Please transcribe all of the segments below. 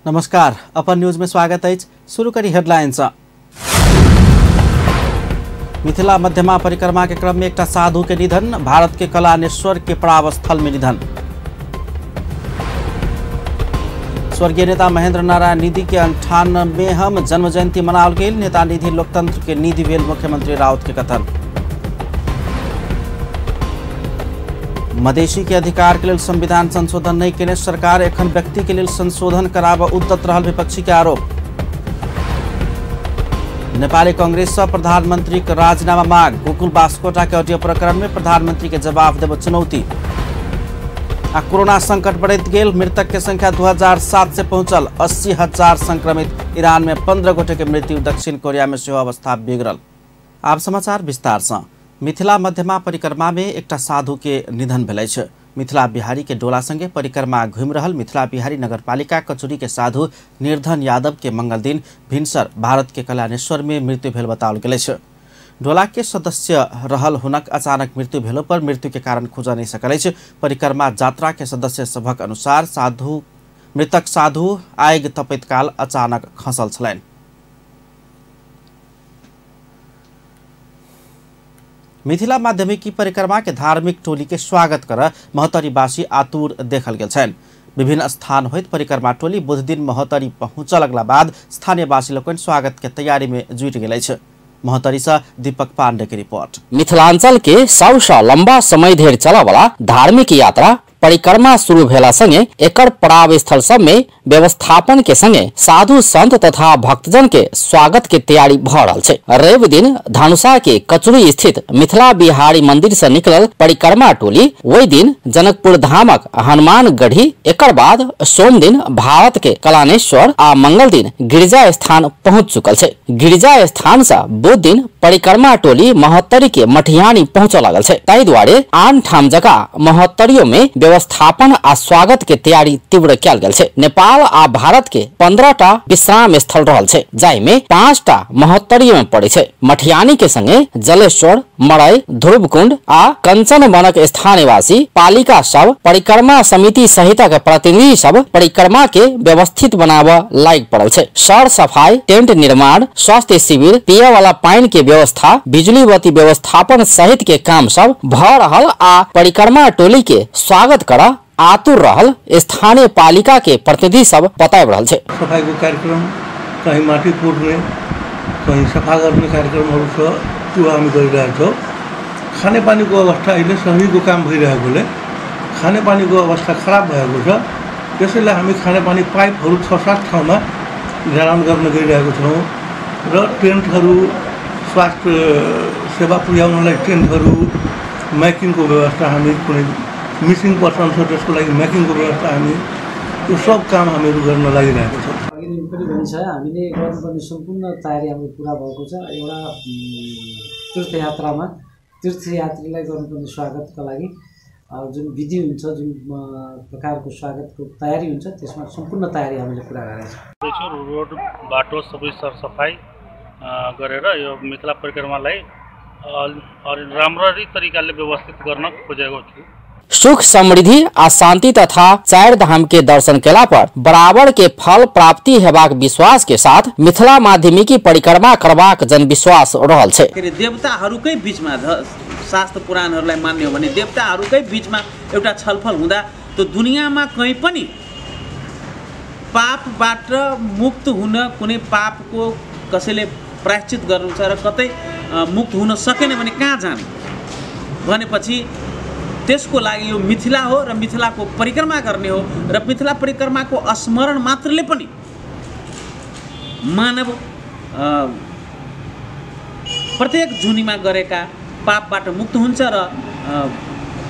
नमस्कार, अपन न्यूज में स्वागत है। शुरू करी हेडलाइन से। मिथिला मध्यमा परिक्रमा के क्रम में एक साधु के निधन, भारत के कलानेश्वर के पड़ाव स्थल में निधन। स्वर्गीय नेता महेंद्र नारायण निधि के 98वें जन्म जयंती मनाओल गेल। नेता निधि लोकतंत्र के निधि भेल मुख्यमंत्री राउत के कथन। मधेशी के अधिकार के लिए संविधान संशोधन नहीं केने सरकार, एखन व्यक्ति के लिए संशोधन कराब उद्यत रहल विपक्षी के आरोप। नेपाली कांग्रेस से प्रधानमंत्री के राजीनामा मांग, गोकुल बास्कोटा के ऑडियो प्रकरण में प्रधानमंत्री के जवाब देव चुनौती। आ कोरोना संकट बढ़ैत गेल, मृतक के संख्या 2007 से पहुंचल 80,000 संक्रमित। ईरान में 15 गोटे के मृत्यु, दक्षिण कोरिया में सेहो अवस्था बिगड़ल। आब समाचार विस्तार से। मिथिला मध्यमा परिक्रमा में एक साधु के निधन भेल अछि। मिथिला बिहारी के डोला संगे परिक्रमा घूमि रहल मिथिला बिहारी नगरपालिका कचुरी के साधु निर्धन यादव के मंगल दिन भिनसर भारत के कल्याणेश्वर में मृत्यु भेल बताओल गेल अछि। डोला के सदस्य रहल हुनक अचानक मृत्यु भेलो पर मृत्यु के कारण खोज नहीं सकल अछि। परिक्रमा यात्रा के सदस्य सभक अनुसार साधु मृतक साधु आगि तपैत काल अचानक खसल छलनि। मिथिला माध्यमिकी परिक्रमा के धार्मिक टोली के स्वागत कर महोत्तरीवासी आतुर देखल गेल छनि। विभिन्न स्थान होइत परिक्रमा टोली बुध दिन महोत्तरी पहुंचल अगला बाद स्थानीयवासी लोकनि स्वागत के तैयारी में जुटि गेल अछि। महोत्तरी से दीपक पांडे के रिपोर्ट। मिथिलांचल के सबसँ लंबा समय धरि चलय वाला धार्मिक यात्रा परिक्रमा शुरू भेला संगे एकर पड़ाव स्थल सब में व्यवस्थापन के संगे साधु संत तथा भक्तजन के स्वागत के तैयारी भ रहल छै। रवि दिन धनुषा के कचुरी स्थित मिथिला बिहारी मंदिर से निकलल परिक्रमा टोली वही दिन जनकपुर धामक हनुमान गढ़ी, एकर बाद सोम दिन भारत के कलानेश्वर आ मंगल दिन गिरिजा स्थान पहुंच चुकल छै। गिरिजा स्थान से बुध दिन परिक्रमा टोली महोत्तरी के मठियानी पहुंच लागल छै। ताहि दुआरे आन ठाम जका महोत्तरियो में व्यवस्थापन आ स्वागत के तैयारी तीव्र कयल गेल छै। नेपाल आ भारत के 15टा विश्राम स्थल रहल छै, जाहि में 5टा महोत्तरी में पड़े छै। मठियानी के संगे जलेश्वर, मड़ई, ध्रुवकुंड आ कंचन वनक स्थानीयवासी पालिका सब परिक्रमा समिति सहित के प्रतिनिधि सब परिक्रमा के व्यवस्थित बनाव लाग पड़ल छै। सर सफाई, टेंट निर्माण, स्वास्थ्य शिविर, पिए वाला पानी के व्यवस्था, बिजली बत्ती व्यवस्थापन सहित के काम सब भ रहल आ परिक्रमा टोली के स्वागत कर आतुर रहल स्थानीय पालिका के प्रतिनिधि सब बताबि रहल छै। सफाई को कार्यक्रम कहीं माटी कोर्ने, कहीं सफा गर्ने कार्यक्रमहरू छ, त्यो हामी गरिरहेका छौँ। खानेपानीको अवस्था अहिले शहरीको काम भइरहेकोले खानेपानीको अवस्था खराब भएको छ। त्यसैले हामी खानेपानी पाइपहरू 6-7 ठाउँमा जडान गर्न गइरहेको छौँ र टेन्टहरू, स्वास्थ्य सेवा पुर्याउनलाई टेन्टहरू, माइकिङको व्यवस्था, हामी कुनै मिसिङ पर्सन छ त्यसको लागि माइकिङको व्यवस्था, हामी यो सब काम हामीहरू गर्न लागिरहेको छौँ। अघि पनि भनिसक्यो, हामीले गर्नुपर्ने सम्पूर्ण तयारी हाम्रो पुरा भएको छ। एउटा तीर्थयात्रामा तीर्थयात्रीलाई गर्नुपर्ने स्वागतका लागि जुन विधि हुन्छ, जुन प्रकारको स्वागतको तयारी हुन्छ, त्यसमा सम्पूर्ण तयारी हामीले पुरा गरेका छौँ। रोड बाटो सबै सरसफाइ गरेर यो मिथिला परिक्रमालाई राम्ररी तरिकाले व्यवस्थित गर्न खोजेको छु। सुख समृद्धि आ शांति तथा चार धाम के दर्शन केला पर बराबर के फल प्राप्ति हेबाक विश्वास के साथ मिथिला माध्यमिकी परिक्रमा करबाक जन विश्वास रहल छै। देवताहरूकै बीचमा शास्त्र पुराणहरूलाई मान्ने हो भने देवताहरूकै बीचमा एउटा छलफल हुँदा त्यो दुनियाँमा कहीँ पनि पापबाट मुक्त हुन, कुनै पापको कसैले प्रायश्चित गर्नु छ र कतै मुक्त हुन सकेन भने कहाँ जाने भनेपछि त्यसको लागि यो मिथिला हो र मिथिलाको परिक्रमा गर्ने हो। र मिथिला परिक्रमाको स्मरण मात्रले पनि मानव प्रत्येक जुनीमा गरेका पापबाट मुक्त हुन्छ र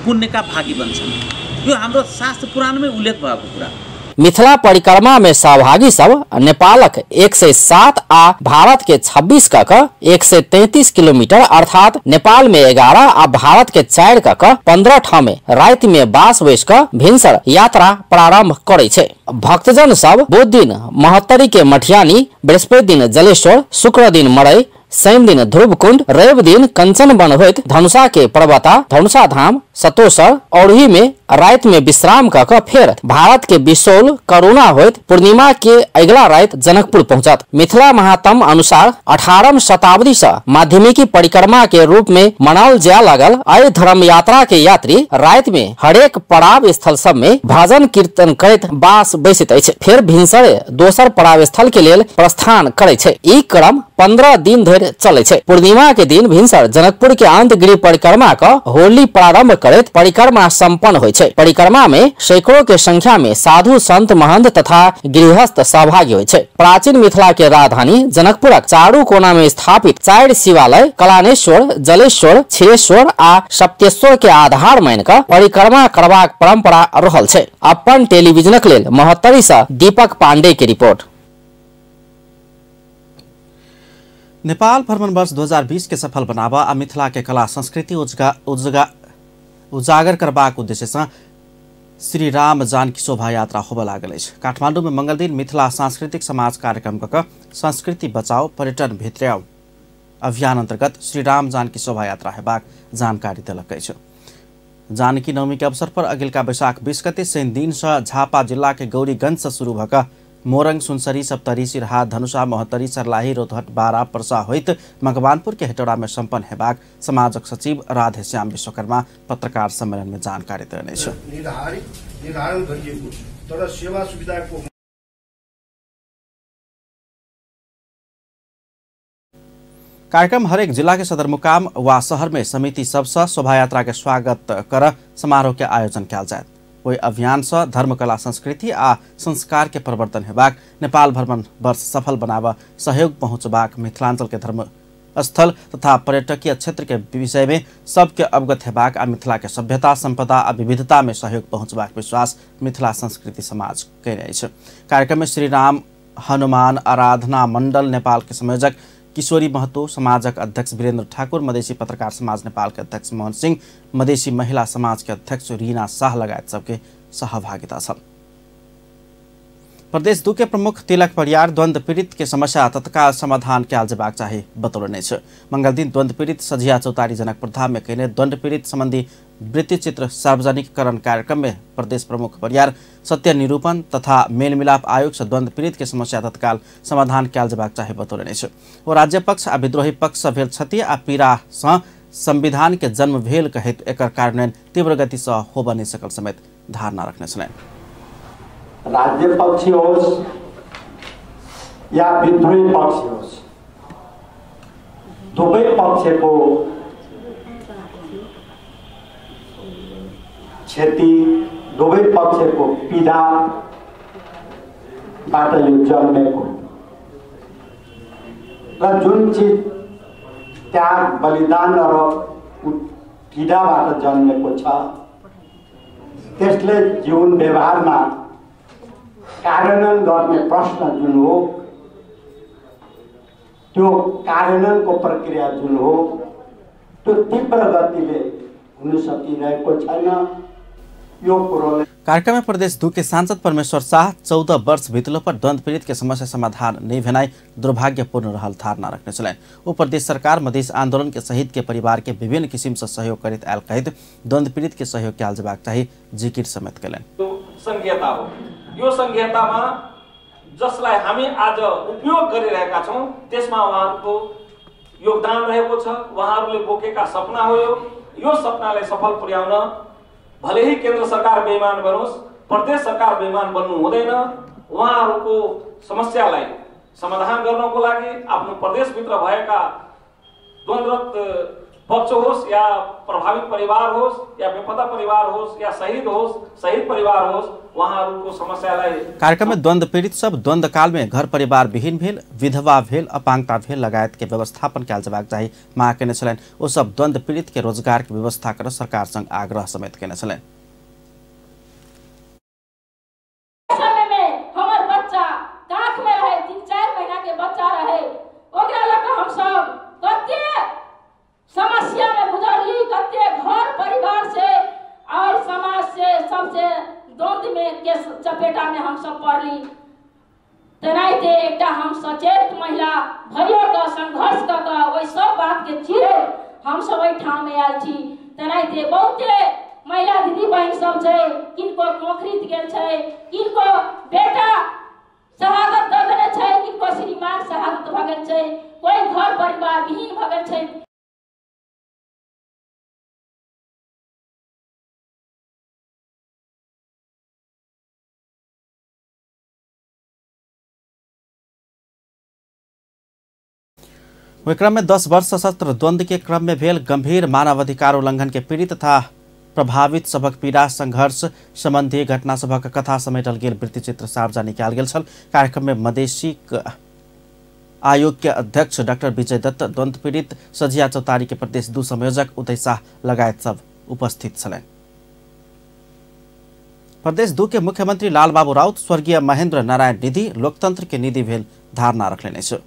पुण्यका भागी बन्छन्। यो हाम्रो शास्त्र पुराणमै उल्लेख भएको कुरा। मिथिला परिक्रमा में सहभागी सब नेपालक 107 आ भारत के 26 क 133 किलोमीटर अर्थात नेपाल में 11 आ भारत के 4 क 15 ठाम में राति में बास बैस क भिनसर यात्रा प्रारंभ करे छै। भक्तजन सब बुध दिन महोत्तरी के मठियानी, बृहस्पति दिन जलेश्वर, शुक्र दिन मड़ई, शनि दिन ध्रुवकुंड, रवि दिन कंचन वन होइत धनुषा के पर्वता, धनुषा धाम, सतोसर औरही में रात में विश्राम क के फेर भारत के बिसौल करुणा होइत पूर्णिमा के अगिला रात जनकपुर पहुंचत। मिथिला महात्म अनुसार 18वीं शताब्दी से माध्यमिकी परिक्रमा के रूप में मनाओल जाय लागल एहि धर्म यात्रा के यात्री रात में हरेक पड़ाव स्थल सब में भजन कीर्तन करैत बास बैसैत अछि, फेर भिनसरे दोसर पड़ाव स्थल के लेल प्रस्थान करै छै। ई क्रम 15 दिन धरि चलै छै। पूर्णिमा के दिन भिनसर जनकपुर के अंतगिरी परिक्रमा क होली प्रारंभ करैत परिक्रमा संपन्न होइ छै। परिक्रमा में सैकड़ों के संख्या में साधु संत महंत तथा गृहस्थ सहभागी होइ छै। प्राचीन मिथिला के राजधानी जनकपुरक चारू कोना में स्थापित 4 शिवालय कलानेश्वर, जलेश्वर, क्षीरेश्वर आ सप्तेश्वर के आधार मान क परिक्रमा करबाक परंपरा रहल छै। अपन टेलीविजनक लेल महोत्तरी से दीपक पांडे के रिपोर्ट। नेपाल भ्रमण वर्ष 2020 के सफल बनाबऽ आ मिथिला के कला संस्कृति उजागर करबाक उद्देश्य से श्री राम जानकी शोभा यात्रा होबय लागल अछि। काठमांडू में मंगलदिन मिथिला सांस्कृतिक समाज कार्यक्रम क संस्कृति बचाओ पर्यटन भित्र्याओ अभियान अंतर्गत श्री राम जानकी शोभा यात्रा हेबाक जानकारी देलक अछि। जानकी नवमी के अवसर पर अगिलका वैशाख 20 गते शनि दिन से झापा जिला के गौरीगंज से शुरू भऽ मोरंग, सुनसरी, सप्तरी, सिरहा, धनुषा, महोत्तरी, सर्लाही, रोतहट, बारा, परसा होइत मकवानपुर के हेटौड़ा में संपन्न हेबाक समाजक सचिव राधेश्याम विश्वकर्मा पत्रकार सम्मेलन में जानकारी देने अछि। निर्धारण गरिएको तर सेवा सुविधाको कार्यक्रम हरेक जिला के सदरमुकाम व शहर में समिति सबसे शोभायात्रा के स्वागत कर समारोह के आयोजन कयल जायत। ओहि अभियान से धर्म, कला, संस्कृति आ संस्कार के प्रवर्तन हेबाक, नेपाल भ्रमण वर्ष सफल बनाबऽ सहयोग पहुँचबाक, मिथिलांचल के धर्म स्थल तथा पर्यटकीय क्षेत्र के विषय में सबके अवगत हेबाक आ मिथिला के सभ्यता, संपदा आ विविधता में सहयोग पहुँचबाक विश्वास मिथिला संस्कृति समाज कयने अछि। कार्यक्रम में श्री राम हनुमान आराधना मंडल नेपाल के संयोजक किशोरी महतो, समाजक अध्यक्ष वीरेंद्र ठाकुर, मधेसी पत्रकार समाज नेपाल के अध्यक्ष मोहन सिंह, मधेसी महिला समाज के अध्यक्ष रीना शाह लगायत सबके सहभागिता छल। प्रदेश 2 के प्रमुख तिलक परियार द्वंद्व पीड़ित के समस्या तत्काल समाधान कयल जेबाक चाही बतौलनि अछि। मंगलदिन द्वंद्व पीड़ित सझिया चौतारी जनकपुर धाम में कयने द्वंद्व पीड़ित संबंधी वृत्तचित्र सार्वजनिकरण कार्यक्रम में प्रदेश प्रमुख परियार सत्य निरूपण तथा मेलमिलाप आयोग से द्वंद्व पीड़ित के समस्या तत्काल समाधान कयल जेबाक चाही बतौलनि अछि। ओ राज्य पक्ष आ विद्रोही पक्ष से भेल क्षति आ पीड़ा से संविधान के जन्म भेल कहैत एकर कार्यान्वयन तीव्र गति से होबय नहि सकल समेत धारणा रखने छलनि। राज्य पक्ष होस् या विद्रोही पक्ष होस्, दुवै पक्षको क्षति, दुवै पक्षको पीडाबाट यो जन्मेको र जुन चिज त्याग, बलिदान र पीडाबाट जन्मेको छ त्यसले जीवन व्यवहारमा कार्यान्वयन गर्ने प्रश्न जुन हो, त्यो कार्यान्वयनको प्रक्रिया जुन हो त्यो तीव्र गतिले हुन सकिरहेको छैन। यो कुरोले कार्यक्रम में प्रदेश 2 के सांसद परमेश्वर शाह 14 वर्ष बितलो पर द्वंद्व पीड़ित के समस्या समाधान नहीं भेनाइ दुर्भाग्यपूर्ण रहल धारणा रखने छलनि। ओ प्रदेश सरकार मधेश आंदोलन के शहीद के परिवार के विभिन्न किसिम से सहयोग करैत आयल कहैत द्वंद्व पीड़ित के सहयोग कयल जेबाक चाही जिकिर समेत कयलनि। संघीयता हो, यो संघीयतामा जसलाई हामी आज उपयोग गरिरहेका छौँ त्यसमा उहाँहरूको योगदान रहेको छ। उहाँहरूले बोकेका सपना हो, यो सपनालाई सफल पुर्याउन भले ही केन्द्र सरकार बेइमान बनोस्, प्रदेश सरकार बेइमान बन्नु हुँदैन। उहाँहरूको समस्यालाई समाधान गर्नको लागि आफ्नो प्रदेशभित्र भएका द्वन्द्वरत पक्ष होस् या प्रभावित परिवार होस् या बेपत्ता परिवार होस् या शहीद होस्, शहीद परिवार होस्, उहाँहरूको समस्यालाई। कार्यक्रम में द्वंद्व पीड़ित सब द्वंद्व काल में घर परिवार विहीन भेल, विधवा भेल, अपांगता भेल लगायत के व्यवस्थापन कयल जेबाक चाही माग कयने छलनि। ओ सब द्वंद्व पीड़ित के रोजगार के व्यवस्था कर सरकार संग आग्रह समेत कयने छलनि। समय में हमर बच्चा काख में रहे, 3-4 महीना के बच्चा रहे, ओकरा लऽ कऽ हम सब कते समस्या में गुजरली, कते घर परिवार से और समाज से सबसे द्वंद्व में के चपेटा में हम सब पड़ली। तेनाहिते एकटा हम सचेत महिला भइयो कऽ संघर्ष कऽ कऽ ओहि सब बातके चिरैत हमसब एहिठाम आयल छी। तेनाहिते बहुते महिला दीदी बहिन सब छै, किनको पोखरित गेल छै, किनको बेटा शहादत दऽ देने छै, किनको श्रीमान शहादत भऽ गेल छै, कोइ घर परिवार विहीन भऽ गेल छै। ओहि क्रम में 10 वर्ष सशस्त्र द्वंद्व के क्रम में भेल गंभीर मानवाधिकार उल्लंघन के पीड़ित तथा प्रभावित सभक पीड़ा संघर्ष संबंधी घटना सभक कथा समेटल गेल वृत्तचित्र सार्वजनिक कयल गेल छल। कार्यक्रम में मधेशी आयोग के अध्यक्ष डॉक्टर विजय दत्त, द्वंद्व पीड़ित सझिया चौतारी के प्रदेश 2 संयोजक उदय शाह लगायत सब उपस्थित छलनि। प्रदेश 2 के मुख्यमंत्री लालबाबू राउत स्वर्गीय महेंद्र नारायण निधि लोकतंत्र के निधि भेल धारणा रखलनि अछि।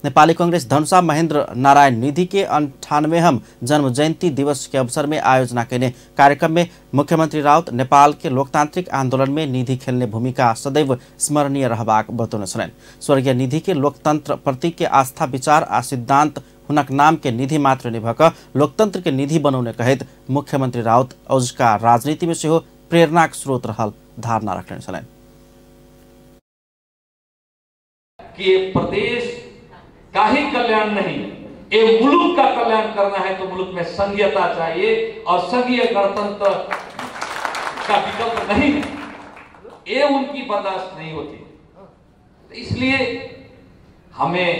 नेपाली कांग्रेस धनुषा महेंद्र नारायण निधि के 98वां जन्म जयंती दिवस के अवसर में आयोजना केने कार्यक्रम में मुख्यमंत्री राउत नेपाल के लोकतांत्रिक आंदोलन में निधि खेलने भूमिका सदैव स्मरणीय रहबाक बतौने छलनि। स्वर्गीय निधि के लोकतंत्र प्रति के आस्था, विचार आ सिद्धांत हुनक नाम के निधि मात्र नहि भऽ कऽ लोकतंत्र के निधि बनौने कहैत मुख्यमंत्री राउत औजका राजनीति में सेहो प्रेरणाक स्रोत रहल धारणा रखने छलनि। कि प्रदेश का ही कल्याण नहीं, ये मुल्क का कल्याण करना है तो मुल्क में संघीयता चाहिए और संघीय गणतंत्र का विकल्प नहीं है, ये उनकी बर्दाश्त नहीं होती। तो इसलिए हमें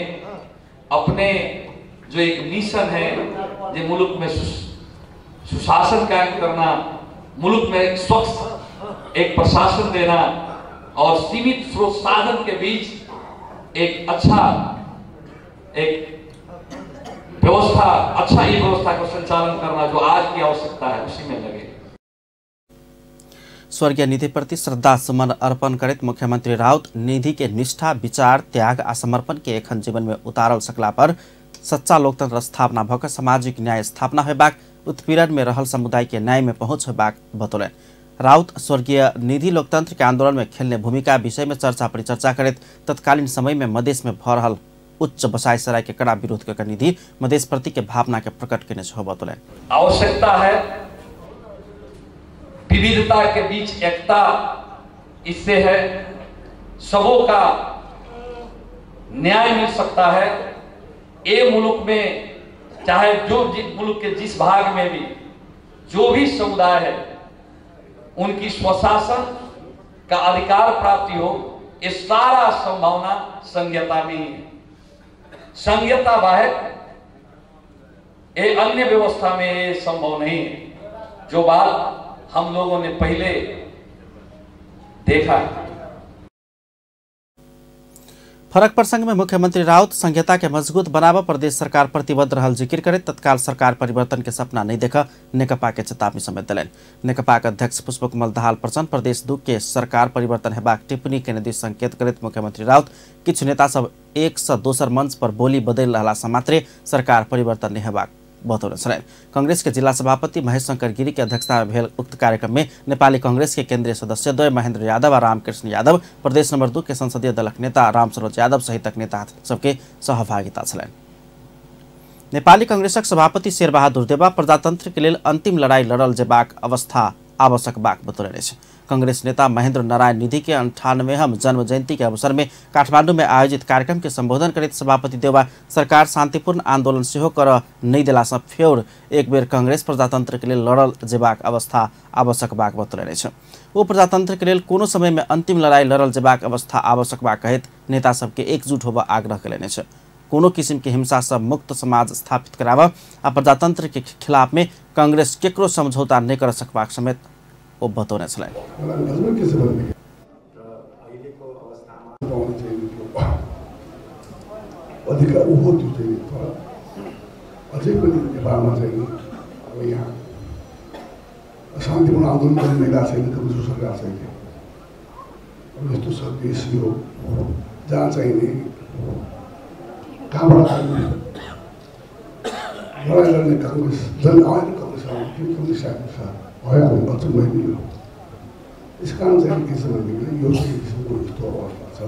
अपने जो एक मिशन है, जो मुल्क में सुशासन कायम करना, मुल्क में एक स्वच्छ एक प्रशासन देना और सीमित स्रोत साधन के बीच एक अच्छा एक व्यवस्था, अच्छा ही व्यवस्था को संचालन करना जो आज की आवश्यकता है, उसी में लगे। स्वर्गीय निधि प्रति श्रद्धा सुमन अर्पण करैत मुख्यमंत्री राउत निधि के निष्ठा, विचार, त्याग आ समर्पण के एखन जीवन में उतारल सकला पर सच्चा लोकतंत्र स्थापना भऽ कऽ सामाजिक न्याय स्थापना होयबाक, उत्पीड़न में रहल समुदाय के न्याय में पहुंच होयबाक बतौलनि। राउत स्वर्गीय निधि लोकतंत्र के आंदोलन में खेलने भूमिका विषय में चर्चा परिचर्चा करैत तत्कालीन समय में मधेश में भऽ रहल उच्च बसाई सराय के कड़ा विरोध कर निधि मधेश प्रति के भावना के प्रकट केने सेहो बतौलनि। आवश्यकता है विविधता के बीच एकता, इससे है सबों का न्याय मिल सकता है। ये मुल्क में चाहे जो मुल्क के जिस भाग में भी जो भी समुदाय है उनकी स्वशासन का अधिकार प्राप्ति हो, ये सारा संभावना संघीयता में ही है। संघीयता बाहर ये अन्य व्यवस्था में ये संभव नहीं है, जो बात हम लोगों ने पहले देखा है। फरक प्रसंग में मुख्यमंत्री राउत संघीयता के मजबूत बनाव प्रदेश सरकार प्रतिबद्ध रहल जिक्र करैत तत्काल सरकार परिवर्तन के सपना नहीं देख नेकपा के चेतावनी समेत देलनि। नेकपा के अध्यक्ष पुष्पकमल दाहाल प्रचण्ड प्रदेश 2 के सरकार परिवर्तन हेबाक टिप्पणी केने दिस संकेत करैत मुख्यमंत्री राउत किछु नेता सब एक सँ दोसर मंच पर बोली बदलि रहला सँ मात्रे सरकार परिवर्तन नहीं हेबाक बतौने छलनि। कांग्रेस के जिला सभापति महेश शंकर गिरी के अध्यक्षता में भेल उक्त कार्यक्रम में नेपाली कांग्रेस के केंद्रीय सदस्य द्वय महेंद्र यादव और रामकृष्ण यादव, प्रदेश नंबर 2 के संसदीय दलक नेता रामसरोज यादव सहितक नेता सबके सहभागिता छलनि। नेपाली कांग्रेसक सभापति शेरबहादुर देवा प्रजातंत्र के लेल अंतिम लड़ाई लड़ल जेबाक अवस्था आवश्यक बाक बतौलनि अछि। कांग्रेस नेता महेंद्र नारायण निधि के 98वां जन्म जयंती के अवसर में काठमांडू में आयोजित कार्यक्रम के संबोधन करैत सभापति देवा सरकार शांतिपूर्ण आंदोलन सेहो कर नहीं देला सँ फेर एक बेर कांग्रेस प्रजातंत्र के लेल लड़ल जेबाक अवस्था आवश्यक बाक बतौलनि अछि। ओ प्रजातंत्र के लेल कोनो समय में अंतिम लड़ाई लड़ल जेबाक अवस्था आवश्यक बा कहैत नेता सबके एकजुट होबऽ आग्रह कयलनि अछि। कोनो किसिम के हिंसा से मुक्त समाज स्थापित कराबऽ आ प्रजातंत्र के खिलाफ में कांग्रेस केकरो समझौता नहीं कर सकबाक समेत ओ बतौने छलनि। अधिकार हो त्यो चाहिँ, तर अझै पनि नेपालमा चाहिँ अब यहाँ शान्तिपूर्ण आन्दोलन पनि भइरहेको छैन, कमजोर सरकार छैन। अब यस्तो छ देश यो जहाँ चाहिने कहाँबाट आयो लडाइँ लड्ने काङ्ग्रेस झन् आएन, काङ्ग्रेस आउनु किन कम्युनिस्ट आएको छ भयो हामी बच्चन भयो नि। यस कारण चाहिँ के छ भनेदेखिलाई यो चाहिँ किसिमको यस्तो अवस्था छ।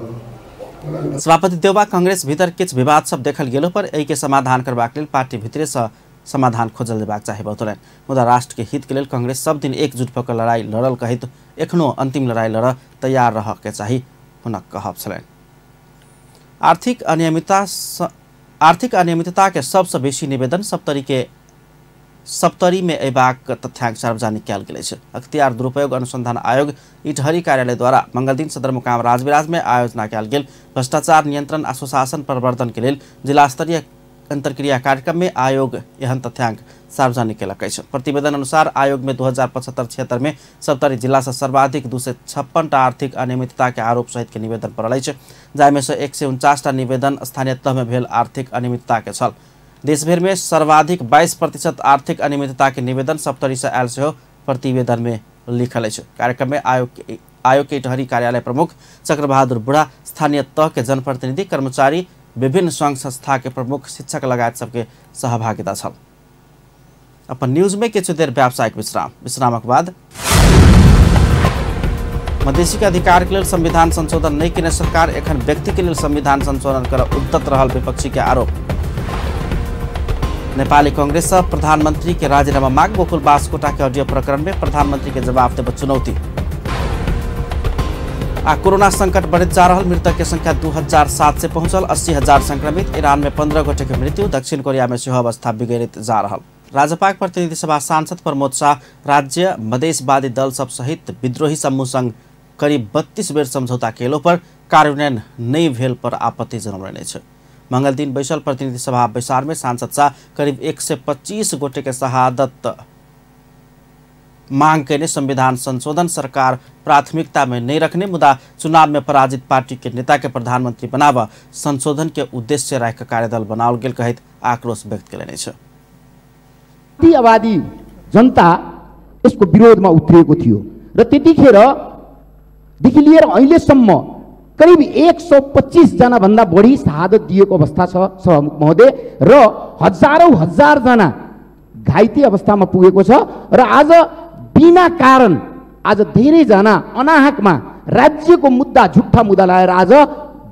सभापति देउवा कांग्रेस भीतर किछु विवाद सब देखल गेलो पर एहि के समाधान करबाक लेल पार्टी भीतरे से समाधान खोजल जेबाक चाही बतौलनि। मुदा राष्ट्र के हित के लेल कांग्रेस सब दिन एकजुट भऽ कऽ लड़ाई लड़ल कहैत एखनो अंतिम लड़ाई लड़ तैयार रह के चाही हुनक कहब छलनि। आर्थिक अनियमितता के सबसँ बेसी निवेदन सप्तरी में अयबाक तथ्यांक सार्वजनिक कयल गेल अछि। अख्तियार दुरुपयोग अनुसंधान आयोग इटहरी कार्यालय द्वारा मंगलदिन सदरमुकाम राजविराज में आयोजना कयल गेल भ्रष्टाचार नियंत्रण आ सुशासन प्रवर्धन के लेल जिला स्तरीय अंतर्क्रिया कार्यक्रम में आयोग एहन तथ्यांक सार्वजनिक केलक अछि। प्रतिवेदन अनुसार आयोग में 2075-76 में सप्तरी जिला से सर्वाधिक 256 टा आर्थिक अनियमितता के आरोप सहित के निवेदन पड़ल अछि, जाहिमे से 149 टा निवेदन स्थानीय तह में भेल आर्थिक अनियमितता के छल। देशभर में सर्वाधिक 22% आर्थिक अनियमितता के निवेदन सप्तरी से आयल सेहो प्रतिवेदन में लिखल अछि। कार्यक्रम में आयोग के इटहरी कार्यालय प्रमुख चक्रबहादुर बुढ़ा, स्थानीय तह के जनप्रतिनिधि, कर्मचारी, विभिन्न संघ संस्था के प्रमुख, शिक्षक लगायत सबके सहभागिता छल। अपन न्यूज में किछु देर व्यावसायिक विश्राम, विश्रामक बाद मधेसी के अधिकार के लेल संविधान संशोधन नहीं केने सरकार एखन व्यक्ति के लेल संविधान संशोधन कर उद्यत रहल विपक्षी के आरोप। नेपाली कांग्रेस से प्रधानमंत्री के राजीनामा मांग, गोकुल बास्कोटा के ऑडियो प्रकरण में प्रधानमंत्री के जवाब देब चुनौती। आ कोरोना संकट बढ़ैत जा रहल, मृतक के संख्या 2007 से पहुंचल 80,000 संक्रमित, ईरान में 15 गोटे के मृत्यु, दक्षिण कोरिया में सेहो अवस्था बिगड़ैत जा रहल। राजपाक प्रतिनिधि सभा सांसद प्रमोद शाह राज्य मधेशवादी दल सब सहित विद्रोही समूह संग करीब 32 बेर समझौता केलो पर कार्यान्वयन नहि भेल पर आपत्ति जनौलनि अछि। मंगल दिन बैसल प्रतिनिधि सभा बैसार में सांसद शाह करीब 125 गोटे के शहादत मांग केने संविधान संशोधन सरकार प्राथमिकता में नहीं रखने, मुदा चुनाव में पराजित पार्टी के नेता के प्रधानमंत्री बनाव संशोधन के उद्देश्य राखि कार्यदल बनाओल गेल कहैत आक्रोश व्यक्त केलनि अछि। आबादी जनता यसको विरोधमा उत्रिएको थियो र त्यतिखेरदेखि लिएर अहिलेसम्म करिब 125 जना भन्दा बढी शहादत दिएको अवस्था छ सभामुख महोदय, र हजारौं हजार जना घाइते अवस्थामा पुगेको छ र आज बिना कारण आज धेरैजना अनाहकमा राज्यको मुद्दा झुट्ठा मुद्दा लगाएर आज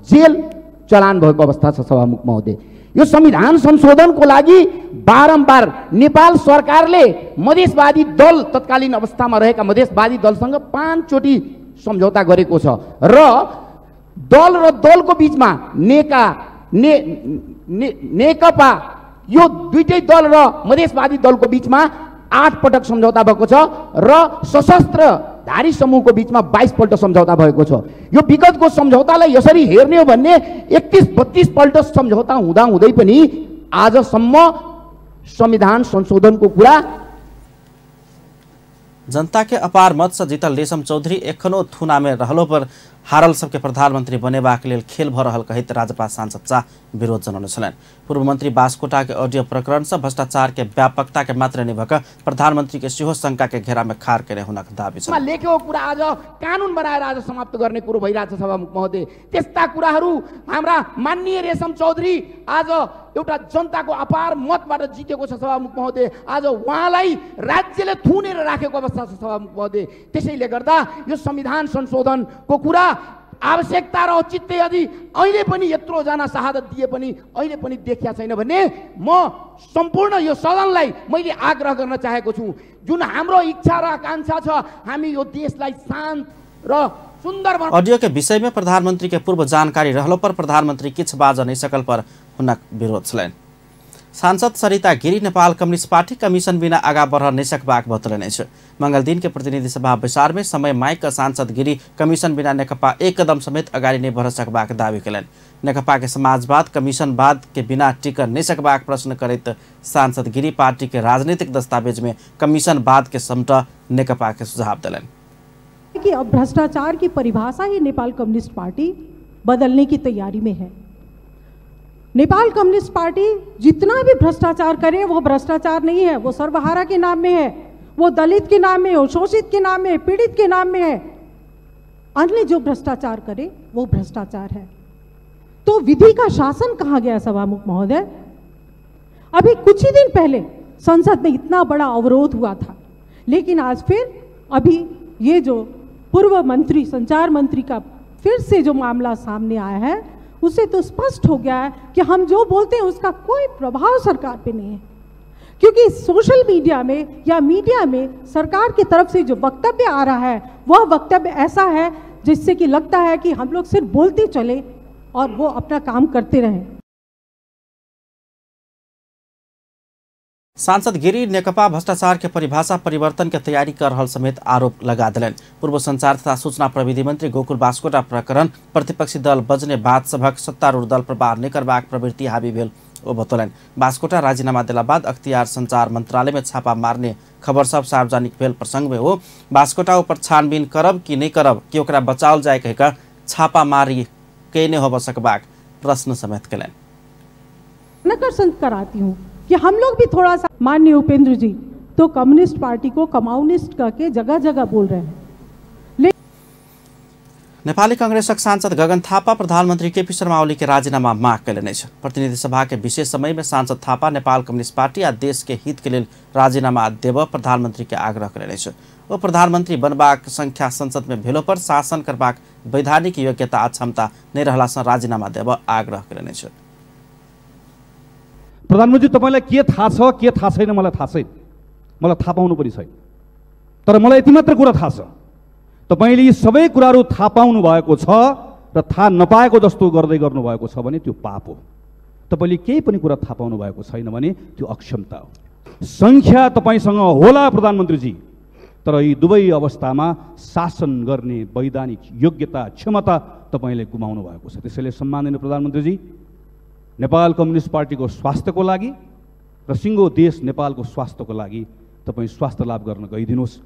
जेल चलान भएको अवस्था छ सभामुख महोदय। यो संविधान संशोधनको लागि बारम्बार नेपाल सरकारले मधेसवादी दल तत्कालीन अवस्थामा रहेका मधेसवादी दलसँग 5 चोटि सम्झौता गरेको छ र दल र दलको बीचमा नेकपा यो दुईटै दल र मधेसवादी दलको बीचमा 8 पटक सम्झौता भएको छ र सशस्त्र धारी समूहको बीचमा 22 पल्ट सम्झौता भएको छ। यो विगतको सम्झौतालाई यसरी हेर्ने हो भने 31-32 पल्ट सम्झौता हुँदा हुँदै पनि आजसम्म संविधान संशोधनको कुरा जनता के अपार मत से जीतल रेशम चौधरी एखनो थुना में रहलो पर हारल सबके प्रधानमंत्री बनेबाक लेल खेल भ रहल कहैत राजपा सांसद शाह विरोध जनौने छलनि। पूर्व मंत्री बास्कोटा के ऑडियो प्रकरण से भ्रष्टाचार के व्यापकता के मात्र नहि भऽ प्रधानमंत्री के सेहो शंका के घेरा में खार केने हुनक दावी छल। लेखेको कुरा आज कानुन बनाएर आज समाप्त गर्ने कुरो भइरहेछ सभामुख महोदय। त्यस्ता कुराहरू हाम्रा माननीय रेशम चौधरी आज एउटा जनताको अपार मतबाट जितेको छ सभामुख महोदय, आज उहाँलाई राज्यले थुनेर राखेको अवस्था छ सभामुख महोदय। त्यसैले गर्दा यो संविधान संशोधनको कुरा आवश्यकता र औचित्य यदि अहिले पनि यत्रोजना शहादत दिए पनि अहिले पनि देखिया छैन भने म सम्पूर्ण यो सदनलाई मैले आग्रह गर्न चाहेको छु, जुन हाम्रो इच्छा र आकांक्षा छ हामी यो देशलाई शान्त र सुन्दर ऑडियो के विषय में प्रधानमंत्री के पूर्व जानकारी रहलो पर प्रधानमंत्री किछु बाज नहीं सकल पर हुनक विरोध छलनि। सांसद सरिता गिरी नेपाल कम्युनिस्ट पार्टी कमीशन बिना आगा बढ़ नहीं सकबाक बतौलनि अछि। मंगल दिन के प्रतिनिधि सभा बैसार में समय माइक सांसद गिरी कमीशन बिना नेकपा एक कदम समेत अगाडि नहीं बढ़ सकबाक दावी केलनि। नेकपा के समाजवाद कमीशनवाद के बिना टिक नहीं सकबाक प्रश्न करैत सांसद गिरी पार्टी के राजनीतिक दस्तावेज में कमीशनवाद के समट नेकपा के सुझाव देलनि। कि अब भ्रष्टाचार की परिभाषा ही नेपाल कम्युनिस्ट पार्टी बदलने की तैयारी में है। नेपाल कम्युनिस्ट पार्टी जितना भी भ्रष्टाचार करे वो भ्रष्टाचार नहीं है, वो सर्वहारा के नाम में है, वो दलित के नाम में है, शोषित के नाम में है, पीड़ित के नाम में है। अन्य जो भ्रष्टाचार करे वो भ्रष्टाचार है। तो विधि का शासन कहाँ गया सभामुख महोदय? अभी कुछ ही दिन पहले संसद में इतना बड़ा अवरोध हुआ था, लेकिन आज फिर अभी ये जो पूर्व मंत्री संचार मंत्री का फिर से जो मामला सामने आया है, उससे तो स्पष्ट हो गया है कि हम जो बोलते हैं उसका कोई प्रभाव सरकार पे नहीं है, क्योंकि सोशल मीडिया में या मीडिया में सरकार की तरफ से जो वक्तव्य आ रहा है वह वक्तव्य ऐसा है जिससे कि लगता है कि हम लोग सिर्फ बोलते चले और वो अपना काम करते रहें। सांसद गिरी नेकपा भ्रष्टाचार के परिभाषा परिवर्तन के तैयारी कर रहल समेत आरोप लगा दिलनि। पूर्व संचार तथा सूचना प्रविधि मंत्री गोकुल बास्कोटा प्रकरण प्रतिपक्षी दल बजने बात सभक सत्तारूढ़ दल पर वार नहि करबाक प्रवृत्ति हावी भेल ओ बतौलनि। बास्कोटा राजीनामा देला बाद अख्तियार संचार मंत्रालय में छापा मारने खबर सब सार्वजनिक भेल प्रसंग में ओ बास्कोटा ऊपर छानबीन करब कि नहि करब, कि ओकरा बचाओल जाय कहि कऽ छापा मारी केने होबऽ सकबाक प्रश्न समेत कयलनि। कराती हूँ कि हम लोग भी थोड़ा सा माननीय उपेंद्र जी तो कम्युनिस्ट पार्टी को कम्युनिस्ट कह के जगह जगह बोल रहे हैं। नेपाली कांग्रेसक सांसद गगन थापा प्रधानमंत्री केपी शर्मा ओली के राजीनामा माग कयलनि अछि। प्रतिनिधि सभा के विशेष समय में सांसद थापा नेपाल कम्युनिस्ट पार्टी आ देश के हित के लेल राजीनामा देबऽ प्रधानमंत्री के आग्रह कयलनि अछि। ओ प्रधानमंत्री बनबाक संख्या संसद में भेलो पर शासन करबाक वैधानिक योग्यता आ क्षमता नहि रहला सँ राजीनामा देबऽ आग्रह कयलनि अछि। प्रधानमन्त्री तपाईलाई के थाहा छ के थाहा छैन मलाई थाहा छैन, मलाई थाहा पाउनु पनि छैन, तर मलाई यति मात्र कुरा थाहा छ, तपाईले यी सबै कुराहरू थाहा पाउनु भएको छ र थाहा नपाएको जस्तो गर्दै गर्नुभएको छ भने त्यो पाप हो। तपाईले केही पनि कुरा थाहा पाउनु भएको छैन भने त्यो अक्षमता हो। संख्या तपाईसँग होला प्रधानमन्त्रीजी, तर यी दुवै अवस्थामा शासन गर्ने वैधानिक योग्यता क्षमता तपाईले गुमाउनु भएको छ। त्यसैले सम्माननीय प्रधानमन्त्रीजी, नेपाल कम्युनिस्ट पार्टीको स्वास्थ्यको लागि र सिङ्गो देश नेपालको स्वास्थ्यको लागि तपाईँ स्वास्थ्य लाभ गर्न गइदिनुहोस्।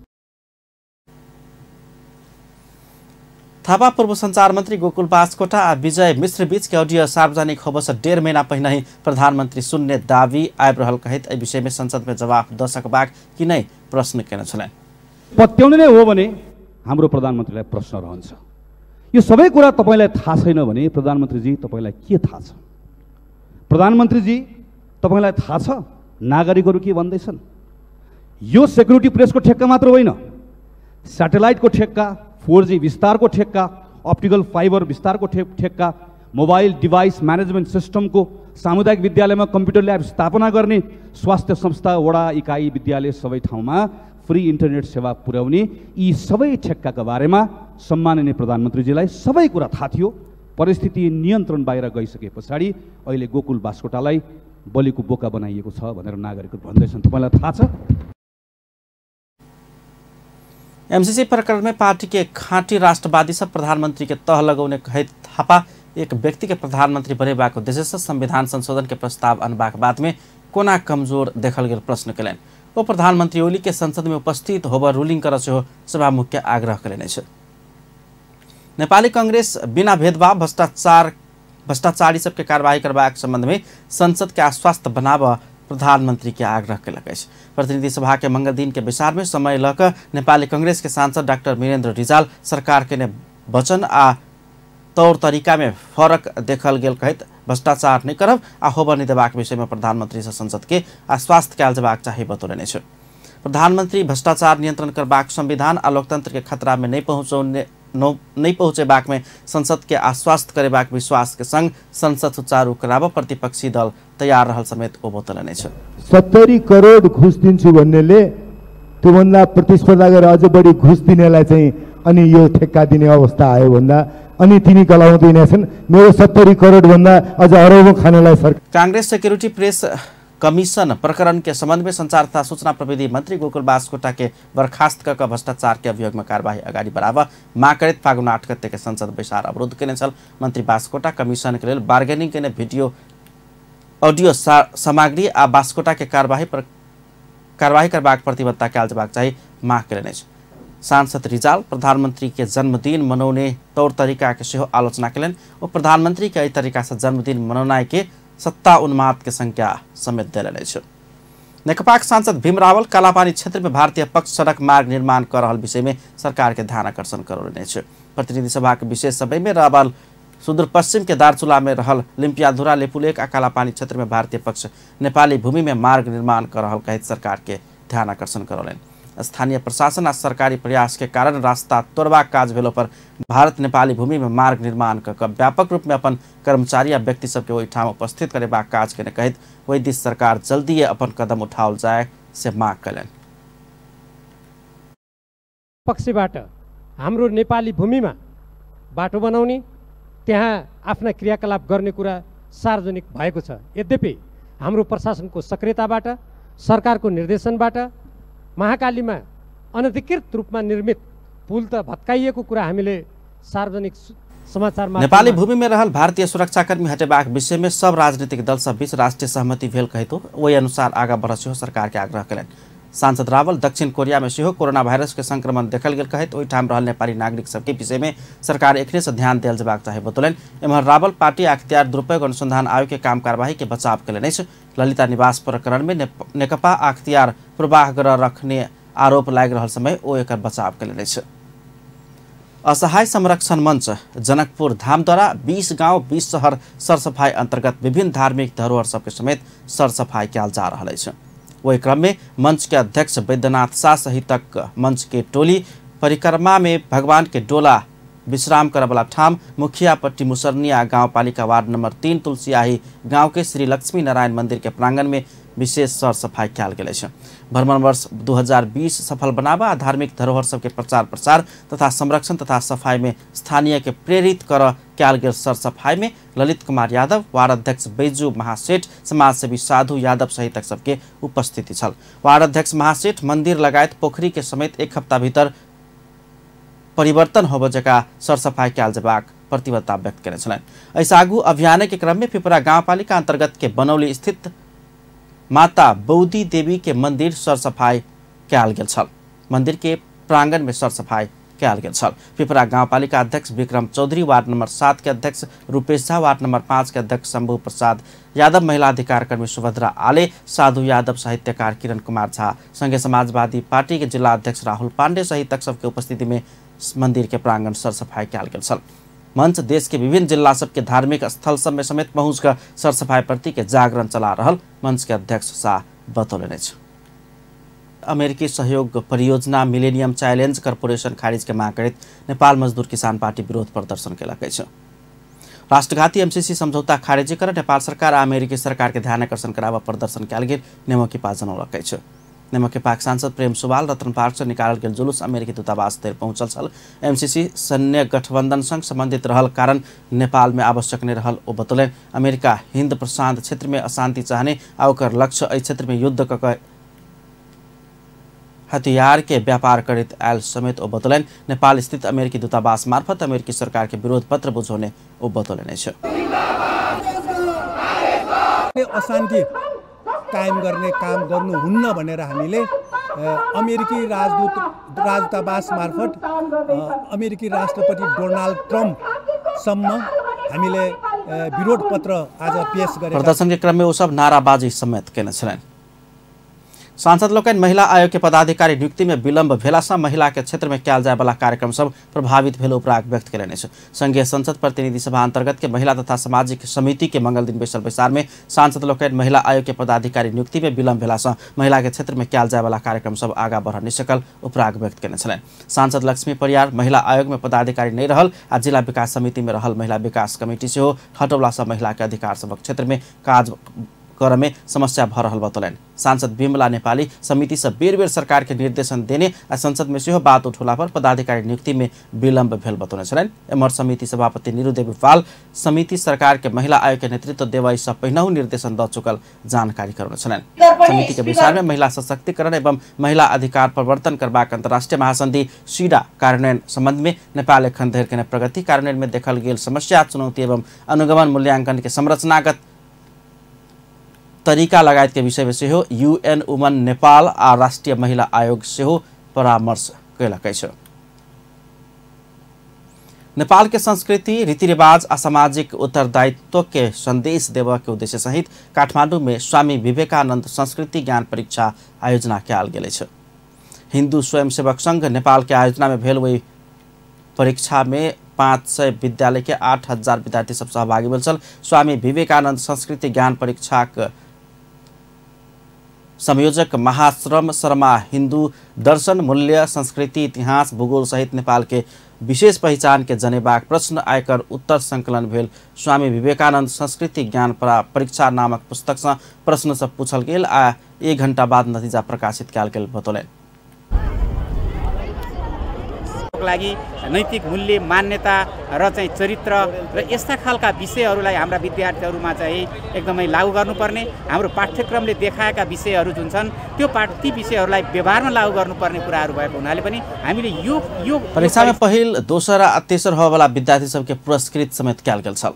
थापा पूर्व संचार मंत्री गोकुल बास्कोटा आ विजय मिश्र बीच के ऑडियो सार्वजनिक होबसँ 1.5 महीना पहिने ही प्रधानमंत्री सुनने दावी आबि रहल कहैत एहि विषय में संसद में जवाब दऽ सकबाक कि नहि प्रश्न केने छलनि। पत्याउने नै हो भने हाम्रो प्रधानमन्त्रीलाई प्रश्न रहन्छ। यो सबै कुरा तपाईँलाई थाहा छैन भने प्रधानमन्त्रीजी तपाईँलाई के थाहा छ? प्रधानमन्त्रीजी तपाईँलाई थाहा छ नागरिकहरू के भन्दैछन्? यो सेक्युरिटी प्रेसको ठेक्का मात्र होइन, स्याटेलाइटको ठेक्का, 4G विस्तारको ठेक्का, अप्टिकल फाइबर विस्तारको ठेक्का, मोबाइल डिभाइस म्यानेजमेन्ट सिस्टमको, सामुदायिक विद्यालयमा कम्प्युटर ल्याब स्थापना गर्ने, स्वास्थ्य संस्था, वडा, इकाइ, विद्यालय सबै ठाउँमा फ्री इन्टरनेट सेवा पुर्याउने, यी सबै ठेक्काका बारेमा सम्माननीय प्रधानमन्त्रीजीलाई सबै कुरा थाहा थियो। परिस्थिति नियन्त्रण बाहिर गइसके पछाडि अहिले गोकुल बास्कोटालाई बलिको बोका बनाइएको छ भनेर नागरिकहरू भन्दैछन्। तपाईँलाई थाहा छ? एमसीसी प्रकरण में पार्टी के खाँटी राष्ट्रवादी सब प्रधानमंत्री के तह लगौने कहैत थापा एक व्यक्ति के प्रधानमंत्री बनेबाक उद्देश्य से संविधान संशोधन के प्रस्ताव अनबाक बाद में कोना कमजोर देखल गेल प्रश्न कयलनि। ओ प्रधानमंत्री ओली के संसद में उपस्थित होबऽ रूलिंग करऽ सेहो सभामुख के आग्रह कयलनि अछि। नेपाली कांग्रेस बिना भेदभाव भ्रष्टाचारी सबके कार्रवाई करबाक संबंध में संसद के आश्वस्त बनाबऽ प्रधानमंत्री के आग्रह कयलक अछि। प्रतिनिधि सभा के मंगल दिन के बैसार में समय लऽ कऽ नेपाली कांग्रेस के सांसद डॉक्टर वीरेंद्र रिजाल सरकार के वचन आ तौर तरीका में फरक देखल गेल कहैत भ्रष्टाचार नहि करब आ होबऽ नहि देबाक विषय में प्रधानमंत्री से संसद के आश्वस्त कयल जेबाक चाही बतौलनि अछि। प्रधानमंत्री भ्रष्टाचार नियंत्रण करबाक संविधान आ लोकतंत्र के खतरा में नहि पहुँचेबाक में संसद के आश्वस्त करेबाक विश्वास के संग संसद सुचारू कराबऽ प्रतिपक्षी दल तैयार रहल समेत ओ बतौलनि अछि। 70 करोड घुस दिन्छु भन्नेले त्योभन्दा प्रतिस्पर्धा गरेर अझ बढी घुस दिनेलाई चाहिँ अनि यो ठेक्का दिने अवस्था आयो भन्दा अनि तिनी गलाउँदै हिँडेछन् मेरो 70 करोड भन्दा अझ अरबौं खानेलाई सरकार। कांग्रेस सेक्युरिटी प्रेस कमीशन प्रकरण के संबंध में संचार तथा सूचना प्रविधि मंत्री गोकुल बास्कोटा के बर्खास्त कऽ भ्रष्टाचार के अभियोग में कार्यवाही अगाडि बढ़ाबऽ माग करैत फागुन 8 गते के संसद बैसार अवरुद्ध केने छल। मंत्री बास्कोटा कमीशन के लेल बार्गेनिंग केने वीडियो ऑडियो सामग्री आ बास्कोटा के कार्रवाई करबाक प्रतिबद्धता कयल जेबाक चाही माग केलनि अछि। सांसद रिजाल प्रधानमंत्री के जन्मदिन मनौने तौर तरीका के सेहो आलोचना केलनि। ओ प्रधानमंत्री के एहि तरीका से जन्मदिन मनौनाइ के सत्ता उन्माद के संख्या समेत देलनि अछि। नेकपाक सांसद भीम रावल कालापानी क्षेत्र में भारतीय पक्ष सड़क मार्ग निर्माण कर रहल विषय में सरकार के ध्यान आकर्षण करौलनि अछि। प्रतिनिधि सभा के विशेष सभा में रावल सुदूरपश्चिम के दार्चुला में रहल लिम्पियाधुरा, लिपुलेख आ कालापानी क्षेत्र में भारतीय पक्ष नेपाली भूमि में मार्ग निर्माण कर रहल कहैत सरकार के ध्यान आकर्षण करौलनि। स्थानीय प्रशासन आ सरकारी प्रयास के कारण रास्ता तोड़बाक काज भेलो पर भारत नेपाली भूमि में मार्ग निर्माण क व्यापक रूप में अपन कर्मचारी आ व्यक्ति सबके ओहिठाम उपस्थित करेबाक काज केने कहैत ओहि दिस सरकार जल्दीए अपन कदम उठाओल जाय से माग कयलनि। पक्षबाट हाम्रो नेपाली भूमिमा बाटो बनाउने, त्यहाँ आफ्ना क्रियाकलाप गर्ने कुरा सार्वजनिक भएको छ। यद्यपि हाम्रो प्रशासनको सक्रियताबाट, सरकारको निर्देशनबाट महाकालीमा अनधिकृत रूपमा निर्मित पुल त भत्काइएको कुरा हामीले सार्वजनिक समाचार नेपाली भूमि में रहल भारतीय सुरक्षाकर्मी हटेबाक विषय में सब राजनीतिक दल सब बीच राष्ट्रिय सहमति भेल कहितो ओहि अनुसार आगा बढ़ सेहो सरकार के आग्रह कयलनि। सांसद रावल दक्षिण कोरिया में सेहो कोरोना वायरस के संक्रमण देखल गेल कहैत ओहिठाम रहल नेपाली नागरिक सबके विषय में सरकार एखने से ध्यान देल जेबाक चाही बतौलनि। एम्हर रावल पार्टी अख्तियार दुरुपयोग अनुसंधान आयोग के काम कार्यवाही के बचाव कयलनि अछि। ललिता निवास प्रकरण में नेकपा अख्तियार प्रवाह ग्रह रखने आरोप लागि रहल समय ओ एकर बचाव कयलनि अछि। असहाय संरक्षण मंच जनकपुर धाम द्वारा 20 गांव 20 शहर सरसफाई अंतर्गत विभिन्न धार्मिक धरोहर सबके समेत सरसफाई कयल जा रहल अछि। ओहि क्रम में मंच के अध्यक्ष वैद्यनाथ शाह सहितक मंच के टोली परिक्रमा में भगवान के डोला विश्राम करबला ठाम मुखियापट्टी मुसरनिया गांवपालिका वार्ड नंबर 3 तुलसियाही गांव के श्री लक्ष्मी नारायण मंदिर के प्रांगण में विशेष सरसफाई कयल गेल अछि। भ्रमण वर्ष 2020 सफल बनाबा आ धार्मिक धरोहर सबके प्रचार प्रसार तथा संरक्षण तथा सफाई में स्थानीय के प्रेरित कर कयल गेल सरसफाई में ललित कुमार यादव, वार्ड अध्यक्ष बैजू महासेठ, समाजसेवी साधु यादव सहितक सबके उपस्थिति छल। वार्ड अध्यक्ष महासेठ मंदिर लगायत पोखरी के समेत एक हप्ता भीतर परिवर्तन होबय जकाँ सरसफाई कयल जेबाक प्रतिबद्धता व्यक्त केने छलनि। एहिसँ आगू अभियान के क्रम में पिपरा गांवपालिका अंतर्गत के बनौली स्थित माता बौदी देवी के मंदिर सरसफाई कयल गेल छल। मंदिर के प्रांगण में सरसफाई कयल गेल छल। पिपरा गांवपालिका अध्यक्ष विक्रम चौधरी, वार्ड नंबर 7 के अध्यक्ष रूपेश झा, वार्ड नंबर 5 के अध्यक्ष शंभू प्रसाद यादव, महिला अधिकार कर्मी सुभद्रा आले, साधु यादव, साहित्यकार किरण कुमार झा संगे समाजवादी पार्टी के जिला अध्यक्ष राहुल पांडे सहितक सबके उपस्थिति में मंदिर के प्रांगण सरसफाई कयल गेल छल। मंच देश के विभिन्न जिला सबके धार्मिक स्थल सब में समेत पहुँच कर सरसफाई प्रति के जागरण चला रहल मंच के अध्यक्ष शाह बतौलनि अछि। अमेरिकी सहयोग परियोजना मिलेनियम चैलेंज कॉर्पोरेशन खारिज के मांग करैत नेपाल मजदूर किसान पार्टी विरोध प्रदर्शन केलक अछि। राष्ट्रघाती एमसीसी समझौता खारिज कर नेपाल सरकार आ अमेरिकी सरकार के ध्यान आकर्षण कराबऽ प्रदर्शन कयल गेल नेमोकिपा जनौलक अछि। नेमोकिपाक सांसद प्रेम सुवाल रतन पार्क से निकालल गेल जुलूस अमेरिकी दूतावास धरि पहुंचल छल। एमसीसी सैन्य गठबंधन संग संबंधित रहल कारण नेपाल में आवश्यक नहि रहल ओ बतौलनि। अमेरिका हिंद प्रशांत क्षेत्र में अशांति चाहने आ ओकर लक्ष्य एहि क्षेत्र में युद्ध क हथियार के व्यापार करैत आयल समेत ओ बतौलनि। नेपाल स्थित अमेरिकी दूतावास मार्फत अमेरिकी सरकार के विरोध पत्र बुझौने ओ बतौलनि अछि। अशान्ति कायम गर्ने काम गर्नुहुन्न भनेर हामीले अमेरिकी राजदूतावास मार्फत अमेरिकी राष्ट्रपति डोनाल्ड ट्रम्पसम्म हामीले विरोध पत्र आज पेश गरे। प्रदर्शन के क्रम में ओ सब नाराबाजी समेत केने छलनि। सांसद लोकनि महिला आयोग के पदाधिकारी नियुक्ति में विलंब भेला सँ महिला के क्षेत्र में कयल जाय वाला कार्यक्रम सब प्रभावित भेल उपराग व्यक्त कयलनि अछि। संघीय संसद प्रतिनिधि सभा अंतर्गत के महिला तथा सामाजिक समिति के मंगल दिन बैसल बैसार में सांसद लोकनि महिला आयोग के पदाधिकारी नियुक्ति में विलंब भेला सँ महिला के क्षेत्र में कयल जाय वाला कार्यक्रम सब आगा बढ़ नहि सकल उपराग व्यक्त कयने छलनि। सांसद लक्ष्मी परियार महिला आयोग में पदाधिकारी नहि रहल आ जिला विकास समिति में रहल महिला विकास कमिटी सेहो हटौला सँ महिला के अधिकार सभक क्षेत्र में काज कर में समस्या भ रहल बतौलनि। सांसद बिमला नेपाली समिति से बेर बेर सरकार के निर्देशन देने आ संसद में सेहो बात उठौला पर पदाधिकारी नियुक्ति में विलंब भेल बतौने छलनि। एम्हर समिति सभापति निरुदेवी पाल समिति सरकार के महिला आयोग के नेतृत्व देवय से पहिनहु निर्देशन द चुकल जानकारी करौने छलनि। समिति के बैसार में महिला सशक्तिकरण एवं महिला अधिकार प्रवर्तन करबाक अंतर्राष्ट्रीय महासंधि सीडा कार्यान्वयन संबंध में नेपाल एखन धरि केने प्रगति, कार्यान्वयन में देखल गेल समस्या, चुनौती एवं अनुगमन मूल्यांकन के संरचनागत तरीका लगायत के विषय में सेहो यूएन वुमन नेपाल आ राष्ट्रीय महिला आयोग सेहो परामर्श कयलक अछि। नेपाल के संस्कृति, रीतिरिवाज आ सामाजिक उत्तरदायित्व के संदेश देबय के उद्देश्य सहित काठमांडू में स्वामी विवेकानंद संस्कृति ज्ञान परीक्षा आयोजना कयल गेल अछि। हिंदू स्वयंसेवक संघ नेपाल के आयोजना में भेल ओहि परीक्षा में 500 विद्यालय के 8000 विद्यार्थी सब सहभागी भेल छल। स्वामी विवेकानंद संस्कृति ज्ञान परीक्षाक संयोजक महाश्रम शर्मा हिंदू दर्शन, मूल्य, संस्कृति, इतिहास, भूगोल सहित नेपाल के विशेष पहिचान के जनेबाक प्रश्न आयकर उत्तर संकलन भेल स्वामी विवेकानंद संस्कृति ज्ञान परीक्षा नामक पुस्तक से प्रश्न सब पूछल गेल आ 1 घंटा बाद नतीजा प्रकाशित कयल गेल बतौलनि। लागि नैतिक मूल्य, मान्यता र चाहिँ चरित्र र यस्ता खालका विषयहरूलाई हाम्रा विद्यार्थीहरूमा चाहिँ एकदमै लागू गर्नुपर्ने, हाम्रो पाठ्यक्रमले देखाएका विषयहरू जुन छन् त्यो ती विषयहरूलाई व्यवहारमा लागू गर्नुपर्ने कुराहरू भएको हुनाले पनि हामीले यो यो परीक्षामा पहिल, दोसर आ तेसर होबला विद्यार्थी सबके पुरस्कृत समेत कयल गेल छल।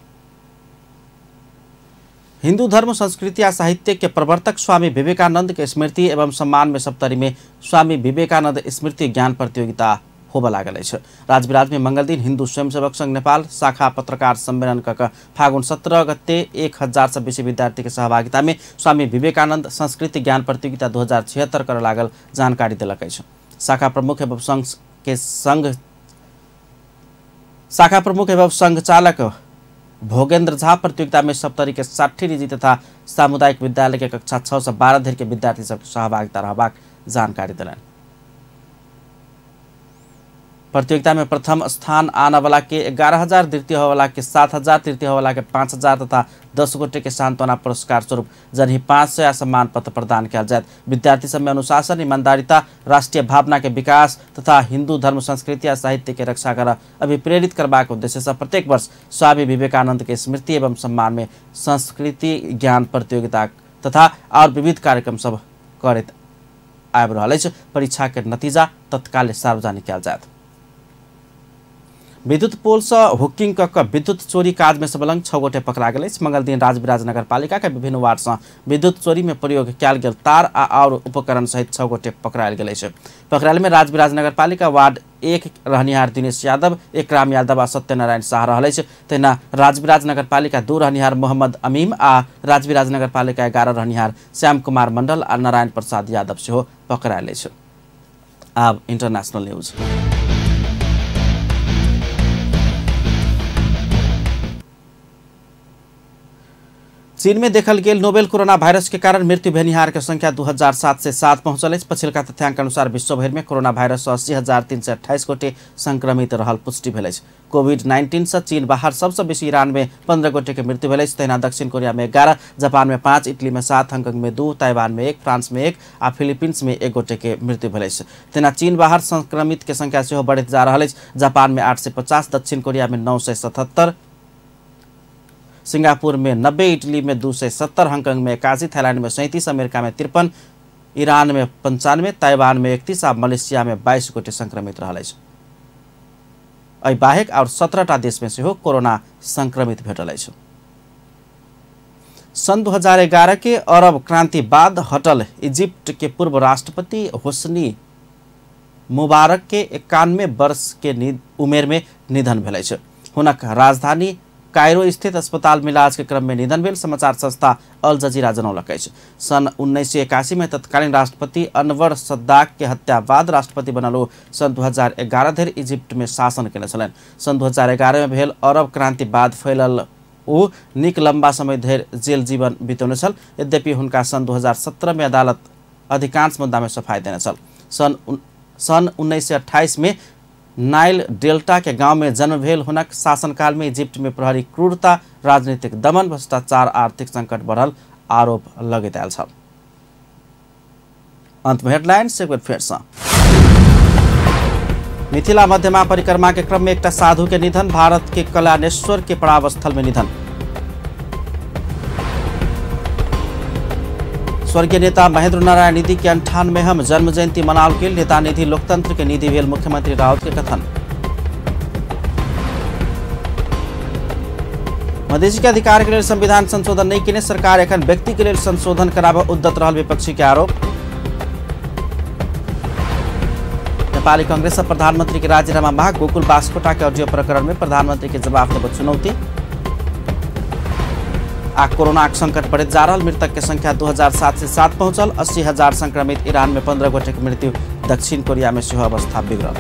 हिंदू धर्म, संस्कृति आ साहित्य के प्रवर्तक स्वामी विवेकानंद के स्मृति एवं सम्मान में सप्तरी में स्वामी विवेकानंद स्मृति ज्ञान प्रतियोगिता होबऽ लागल अछि। राजविराज में मंगलदिन हिंदू स्वयंसेवक संघ नेपाल शाखा पत्रकार सम्मेलन क फागुन 17 गते 1000 से बेसी विद्यार्थी के सहभागिता में स्वामी विवेकानंद संस्कृति ज्ञान प्रतियोगिता 2076 कर लागल जानकारी देलक अछि। शाखा प्रमुख एवं संघ चालक भोगेंद्र झा प्रतियोगिता में सप्तरी के 60 निजी तथा सामुदायिक विद्यालय के कक्षा 6 से 12 धरि के विद्यार्थी सबके सहभागिता रहबाक जानकारी देलनि। प्रतियोगिता में प्रथम स्थान आने वाला के 11,000, द्वितीय वाला के 7,000, तृतीय वाला के 5,000 तथा 10 गोटे के सांत्वना पुरस्कार स्वरूप जनहि 500 सम्मान पत्र प्रदान कयल जायत। विद्यार्थी सब में अनुशासन, ईमानदारिता, राष्ट्रीय भावना के विकास तथा हिंदू धर्म, संस्कृति आ साहित्य के रक्षा कर अभिप्रेरित करबाक उद्देश्य से प्रत्येक वर्ष स्वामी विवेकानंद के स्मृति एवं सम्मान में संस्कृति ज्ञान प्रतियोगिता तथा और विविध कार्यक्रम सब करैत आबि रहल अछि। परीक्षा के नतीजा तत्काल सार्वजनिक कयल जायत। विद्युत पोल से हुकिंग क विद्युत चोरी काज में संलग्न 6 गोटे पकड़ा गेल अछि। मंगलदिन राजविराज नगरपालिका के विभिन्न वार्ड से विद्युत चोरी में प्रयोग कयल गेल तार आ और उपकरण सहित 6 गोटे पकड़ायल गेल अछि। पकड़ायल में राजविराज नगरपालिका वार्ड 1 रहनिहार दिनेश यादव, एकराम यादव आ सत्यनारायण शाह रहल अछि। तहिना राजविराज नगरपालिका 2 रहनिहार मोहम्मद अमीम आ राजविराज नगरपालिका 11 रहनिहार श्याम कुमार मंडल आ नारायण प्रसाद यादव सेहो पकड़ायल अछि। आब इंटरनेशनल न्यूज। चीन में देखल गेल नोवेल कोरोना वायरस के कारण मृत्यु भेनिहार के संख्या 2707 पहुंचल अछि। पछिलका तथ्यांक अनुसार विश्वभरि में कोरोना वायरस से 80,328 गोटे संक्रमित रहल पुष्टि भेल अछि। कोविड-19 से चीन बाहर सबसे बेसी ईरान में 15 गोटे के मृत्यु भेल अछि। तहिना दक्षिण कोरिया में 11, जापान में 5, इटली में 7, हांगकांग में 2, ताइवान में 1, फ्रांस में 1 आ फिलीपींस में 1 गोटे के मृत्यु भेल अछि। तहिना चीन बाहर संक्रमित के संख्या सेहो बढ़ैत जा रहल अछि। जापान में 850, दक्षिण कोरिया में 977, सिंगापुर में 90, इटली में 270, हांगकांग में 81, थाईलैंड में 37, अमेरिका में 53, ईरान में 95, ताइवान में 31 आ मलेशिया में 22 गोटे संक्रमित रहल अछि। एहि बाहेक और 17टा देश में सेहो कोरोना संक्रमित भेटल अछि। सन् 2011 के अरब क्रांति बाद हटल इजिप्ट के पूर्व राष्ट्रपति होस्नी मुबारक के 91 वर्ष के उमेर में निधन भेल अछि। हुनक राजधानी कायरो स्थित अस्पताल में इलाज के क्रम में निधन भेल समाचार संस्था अल जजीरा जनौलक अछि। सन् 1981 में तत्कालीन राष्ट्रपति अनवर सद्दाक के हत्या बाद राष्ट्रपति बनल ओ सन् 2011 धरि इजिप्ट में शासन केने छलनि। सन् 2011 में भेल अरब क्रांति बाद फैलल ओ नीक लंबा समय धरि जेल जीवन बितौने छल। यद्यपि हुनका सन् 2017 में अदालत अधिकांश मुद्दा में सफाई देने छल। सन् 1928 में नाइल डेल्टा के गांव में जन्म भेल हुनक शासनकाल में इजिप्ट में प्रहरी क्रूरता, राजनीतिक दमन, भ्रष्टाचार, आर्थिक संकट बढ़ल आरोप लगैत आयल छल। अंत में हेडलाइंस एक बेर फेर सँ। मिथिला मध्यमा परिक्रमा के क्रम में एकटा साधु के निधन, भारत के कल्याणेश्वर के पड़ाव स्थल में निधन। स्वर्गीय नेता महेंद्र नारायण निधि के 98वां जन्म जयंती मनाओल गेल। नेता निधि लोकतंत्र के निधि भेल मुख्यमंत्री राउत के कथन। मधेसी के अधिकार के लेल संविधान संशोधन नहीं केने सरकार एखन व्यक्ति के लेल संशोधन कराबऽ उद्यत रहल विपक्षी के आरोप। नेपाली कांग्रेस से प्रधानमंत्री के राजीनामा मांग, गोकुल बास्कोटा के ऑडियो प्रकरण में प्रधानमंत्री के जवाब देब चुनौती। आ कोरोना संकट बढ़ैत जा रहल, मृतक के संख्या 2707 पहुंचल, 80,000 संक्रमित, ईरान में 15 गोटे के मृत्यु, दक्षिण कोरिया में सेहो अवस्था बिगड़ल।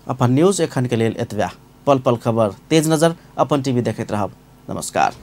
अपन न्यूज एखन के लेल एतबे। पल पल खबर तेज नजर अपन टीवी देखैत रहब। नमस्कार।